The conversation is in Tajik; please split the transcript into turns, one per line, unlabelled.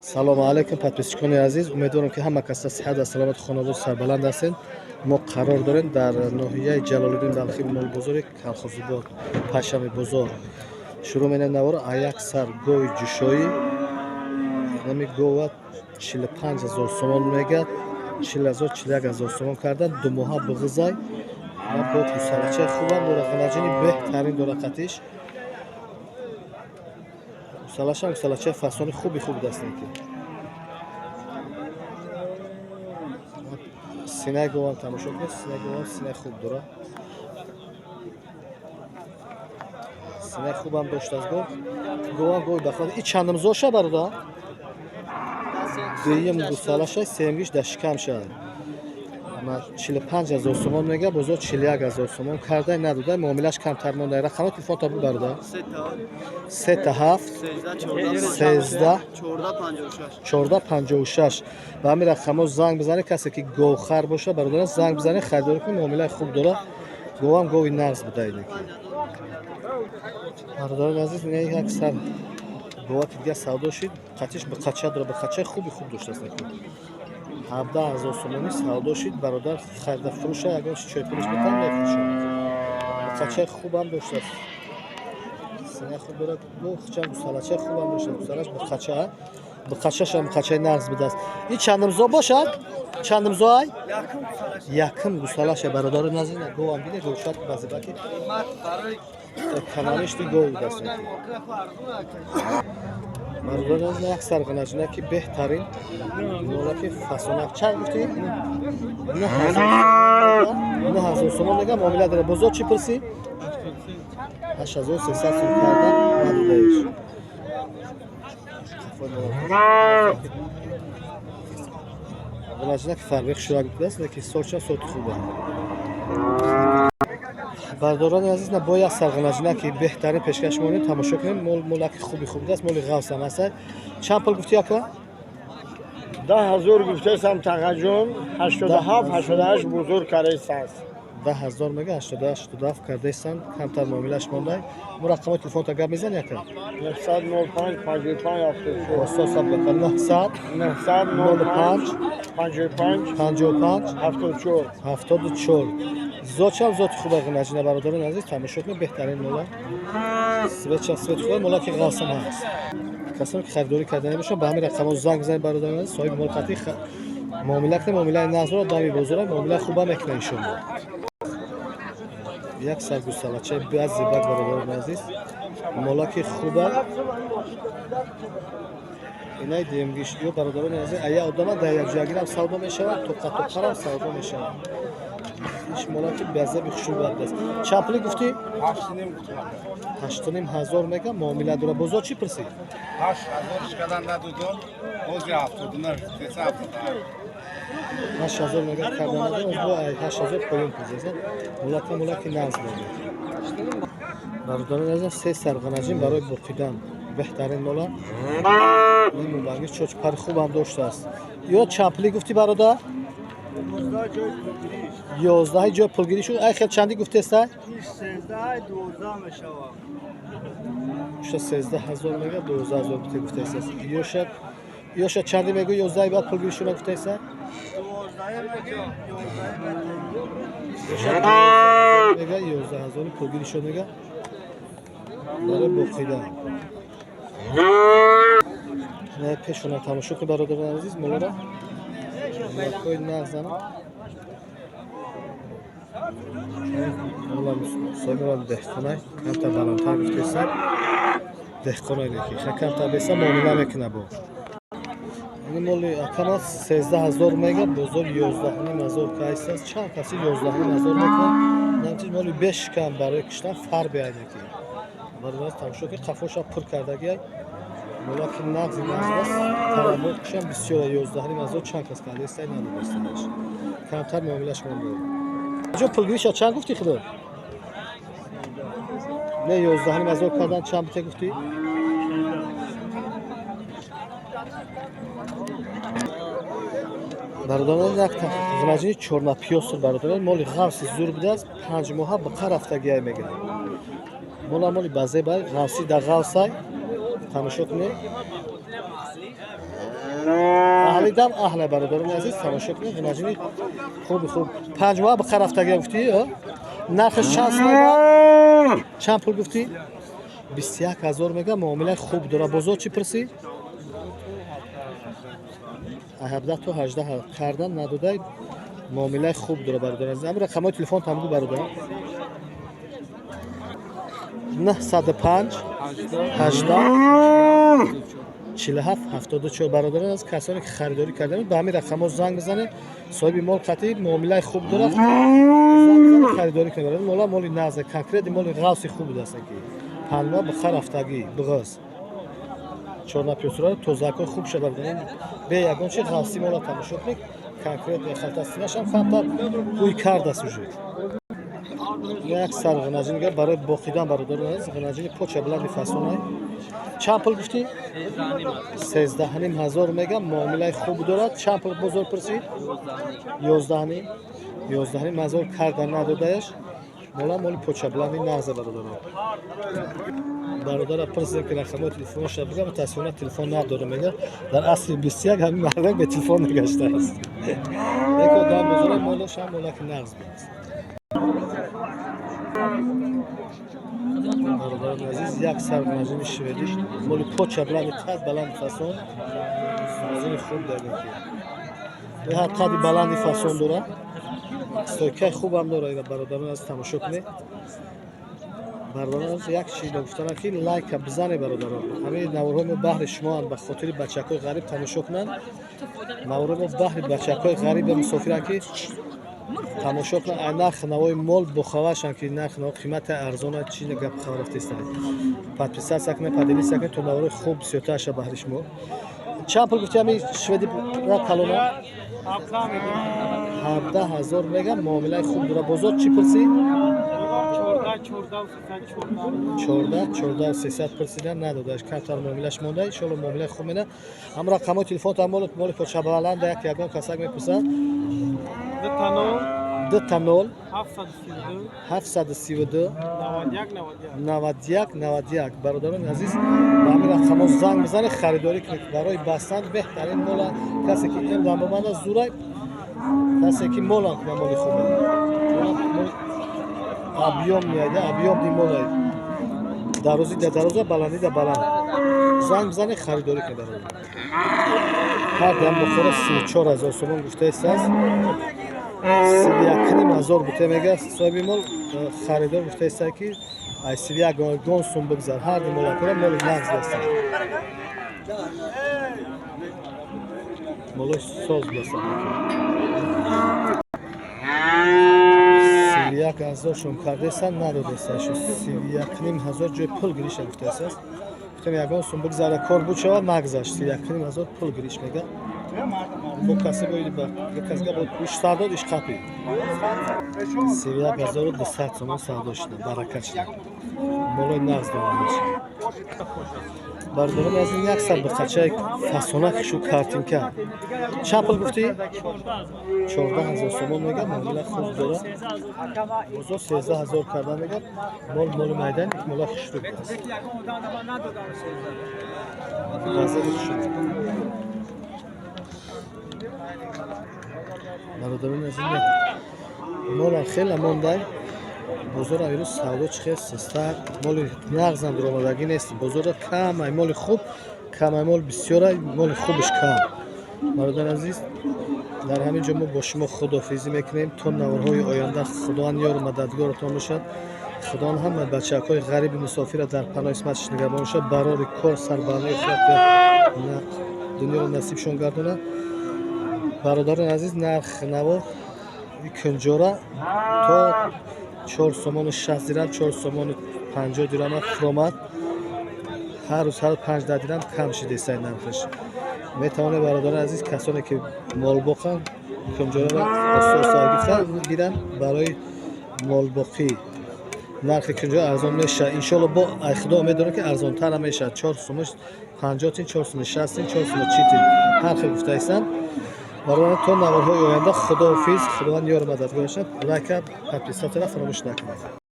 Салому алайкум, подписчикони азиз. Умедворам, ки ҳама каса сиҳат ва саломат, хонавода сарбаланд ҳастед. Мо қарор дорем дар ноҳияи Ҷалолиддин Балхӣ, молбозори Калхозобод, панҷшанбе бозор. Шурӯъ менем навора. А як сар гови ҷӯшоӣ. Нами гова 45 000 сомон мегӯяд, 40 000, 41 000 сомон кардан. Думоҳа буғизай ва бо гусалачаи хубам дора, ғанаҷини беҳтарин дора. Қатиш гусалашам гусалачаи фасони хуби хуб дастем, ки синаи говам тамошо кунед. Синаи говам синаи хуб дора, синаи хубам доштааст гов. Говам гови бахват. И чандумзоша, бародар? Дуюм гусалаша, сеюмгиш дар шикам шад. 45 000 сомон мега, бозор 41 000 сомон кардай, надодай, муомилаш камтар мондай. Рақами телефонта бу, бародар. Сета ҳафт 13 14 56. Ба ҳамин рақамҳо занг бизанед. Касе ки говхар боша, бародарон, занг бизанед, харидорӣ кунед. Муомилаи хуб дора. Говам гови нағз буда ине, ки бародарони азиз, ина як сар говаки дига савдо шид. Қатиш биқача дора, биқачаи хуби хуб доштааст. 17 000 сомонӣ савдо шид. Бародар харида фурӯша, ягон чи чойпулиш битам, мефурӯшад. Биқачаи хубам доштааст, сина хуб дорад. Чанд гусалачаи хубам доштааст. Гусалаш биқача, биқачашам биқачаи нағз будааст. Ин чандумзо бошад? Чандумзоай? Якум гусалаша, бародари азиз. Говам диде, говшад базибаки каналишти гов будааст. Бародари азиз, як сар ғанаҷина, ки беҳтарин молаки фасонак. Чанд гуфтӣ? 9000 сомон мега, муомила дора. Бозор чӣ пурсӣ? 8300 сом кардан, надодаиш. Ғанаҷина ки фарбех шурак будааст, лекин сорча соти хуба. Бардорони азиз, на бо як сар ғанаҷина, ки беҳтарин пешкаш монем, тамошо кунем. Мол молаки хуби хуб будааст, моли ғавсам аст. Чанд пул гуфтӣ, ака?
10 000 гуфтесам, тағаҷон, 87, 88 бузург каресааст.
10 000 мега, 88, 87 кардаистанд, камтар муомилаш мондай. Мо рақамои телефонта гап мезани, ака?
905 55 74.
Осо саб, 900.
905 55.
55.
74.
74. Зотшам зоти хуба ғанаҷина. Бародарони азиз, тамошо кунед, беҳтарин мола. Светшам свет хуба, мола ки ғавсам ҳаст. Касоне ки харидорӣ кардани бошанд, ба ҳамин рақамҳо занг бизанед. Бародарони азиз, соҳиби мол қатъи муомила кунед, муомилаи нағз дами бозора муомилаи хуба мекунад иншоалло. Як сар гусалачаи базибак, бародарони азиз, молаки хуба. Инаи дуюмгиш ё, бародарони азиз, ая одама дар якҷоягирам савдо мешавад, тоқа тоқарам савдо мешавад. Иш молаки базаби хушрӯ будааст. Чанд пулӣ гуфтӣ? 8500 мега, муомила дора. Бозор чӣ пурсид?
8000 шкадан надудум, ҳози 79, 378.
8000 мега, карданадо, 8000 поён пурсеса. Молака молаки нағз дорад. Бародарони азиз, се сар ғанаҷин барои боқидан, беҳтарин мола. Ин мубаргиш чочпари хубам доштааст. Ё чанд пулӣ гуфтӣ, бародар? 11 ҷои пулгирӣ шуд. Ай хел чандӣ гуфтеста? 13 000 мега, 12 000 бите гуфтеста. Ёшад, ёша чандӣ мегӯ? 11 баъд пулгирӣ шуна гуфтеста? Мега, 11 000 пулгирӣ шуд мега, барои боқидан. Не пешона тамошо кун, бародарони азиз, молора, молакҳои нағзана. Соҳиб деҳқонай, камтар баландтар гуфтеса. Деҳқонай, леки камтар беса муомила мекуна. Бо ини моли акама 13 000 мега, бозор 11 500 кайсас. Чанд каси 11 500 мекунад. Намчиз моли бешкам барои киштан фар биайдаки. Барои тамошо ки қафоша пур кардагиай. Молаки нағзи нағз аст, талаботшам бисёр. 11 500 чанд кас кардааст, надонистааш, камтар муомилаш монда. Ҷо пулгириша чанд гуфтӣ, худо? Не, 11 500 кардан, чанд бите гуфтӣ? Бародарон, як ғанаҷини чорнапиёср, бародарон, моли ғавси зур будааст. 5 моҳа биқа рафтагиай мегирад. Мола моли базебай, ғавси дар ғавсай, тамошо кунед. дам аҳла, бародарони азиз, тамошо кунед. Ғинаҷини хуби хуб, 5 моҳ ба рафтага гуфтӣ, нархаш чанд сомон? Чанд пул гуфтӣ? 21 000 мега, муомилаи хуб дора. Бозор чӣ пурсӣ? 17 то 18 кардан надодай, муомилаи хуб дора, бародари азиз. Ам рақамҳои телефон тамгу, бародар: 905 18 47 74. Бародарон, аз касоне ки харидорӣ карданд, ба ҳамин рақамҳо занг бизанед. Соҳиби мол қатъи муомилаи хуб дорад, занг бизанед, харидорӣ кунед. Мола моли нағзе, конкретный моли ғавси хуб будаст ки панма бихар рафтагӣ биғиз чорнапёсура тозакҳои хуб шуда. Бе ягон чи ғавси мола тамошо кунед, конкретный халтастинашам камтар ҳуй кардааст уже. Як сар ғинаҷинига барои боқидан, бародарон азиз, ғинаҷини поча баланди фасонай. Чанд пул гуфтӣ? 13 500 мегам, муомилаи хуб дорад. Чанд пул бозор пурсид? 11,5, 11 500 карда надодаеш. Мола моли почабаланди нағза, бародарон. Бародара пурсидем ки рақамҳои телефонашро бигам, мутаассифона телефон надорам мега. Дар асри 21 ҳамин мардак бе телефон нагаштааст. Яке одам бозора молаш ҳам молаки нағз будааст. Бародарони азиз, як сар ғинаҷини шведиш, моли поча баланди, қад баланди фасон, ғинаҷини хуб дагем ки ҳад қади баланди фасон дорад, стойкаи хубам дорад. Ира, бародарон аз, тамошо кунед. Бародарон, як чиз гуфтанам ки лайка бизане, бародарон. Ҳамин наворҳои мо баҳри шумоанд, ба хотири бачакҳои ғариб тамошо кунанд. Наворҳои мо баҳри бачакҳои ғариб ва мусофиранд ки тамошо кунанд, ай нархи навои мол бохабаршанд ки нархи наво қимати арзона, чи гап хабар рафтеста. Подписаться кунед, поделиться кунед, то наворҳои хуб бисёртар ша баҳри шумо. Чанд пул гуфти ҳамин шведи калона? 17 000 мегам, муомилаи хуб дора. Бозор чӣ пурсӣ? 14, 14 300 пурсидан, надодаш, камтар муомилаш монда. Иншолло, муомилаи хуб мена. Ҳам рақамҳои телефон там моли почабаланда як ягон касак мепурсад: 00 732 91 91. Бародарони азиз, ба ҳамин рақамҳо занг бизанед, харидорӣ кунед. Барои бастан беҳтарин мола. Касе ки эмдам боманда зурай, касе ки молам куна, моли хубе, объём меяда, объёмный молай, дарозӣ да дароза, баландӣ да баланд. Занг бизанед, харидорӣ кунед, бародар. Ҳар дам бухора 34 000 сомон гуфтаистааст, 31 500 буте мега соҳиби мол. Харидор гуфтаиста ки ай 31 гон сум бигзар. Ҳар ди молакора моли нағз бастанд, молои соз бастанд. 31 000 шум кардесан, надодеста шу, 31 500 ҷои пул гириша гуфтаистааст. Гуфтем, ягон сум бигзара, кор буд шавад, нагзашт. 31 500 пул гириш мега. Бо касе боиди ба касга бо иш сардод, иш қапи. 31 200 сомон савдо шуда, баракат шуда, молои нағз дорад. Бародарони аз ин, як сар биқачаи фасонак шу картинка чанд пул гуфтӣ? 14 000 сомон мега, муомила хуб дора. Бозор 13 000 карда мега. Мол моли майдан, мола хушрӯ аст, газели хушрӯ. Бародарони азиз, молам хеле мондай. Бозора имрӯз савдо чӣ хел систар, моли нағзам дуромадагӣ нест. Бозора камай моли хуб, камай мол бисёрай, моли хубиш кам. Бародари азиз, дар ҳамин ҷо мо бо шумо худофизӣ мекунем то наворҳои оянда. Худованд ёру мададгоротон бошад. Худованд ҳама бачакҳои ғариби мусофира дар паноҳи исматиш нигаҳбон бошад. Барори кор, сарбаландии охират, дунёро насибшон гардонад. Бародарони азиз, нарх наво кунҷора то 4 сомону 60 дирам, 4 сомону 50 дирама фуромад. Ҳар рӯз ҳар 5-10 дирам кам шидесай нархаш. Метавонед, бародарони азиз, касоне ки молбоқанд, кунҷораро оста оста гирифта гиранд барои молбоқӣ. Нархи кунҷора арзон мешавад, иншолло. Бо ай худо умед дорем ки арзонтар мешавад: 4 сому 50 тин, 4 сому 60 тин, 4 сому 40 тин, ҳар хел гуфтаистанд. Бародарон, то наворҳои оянда худоҳофиз. Худованд ёру мададгор бошад. Лайка, подписаться ра фаромӯш накунед.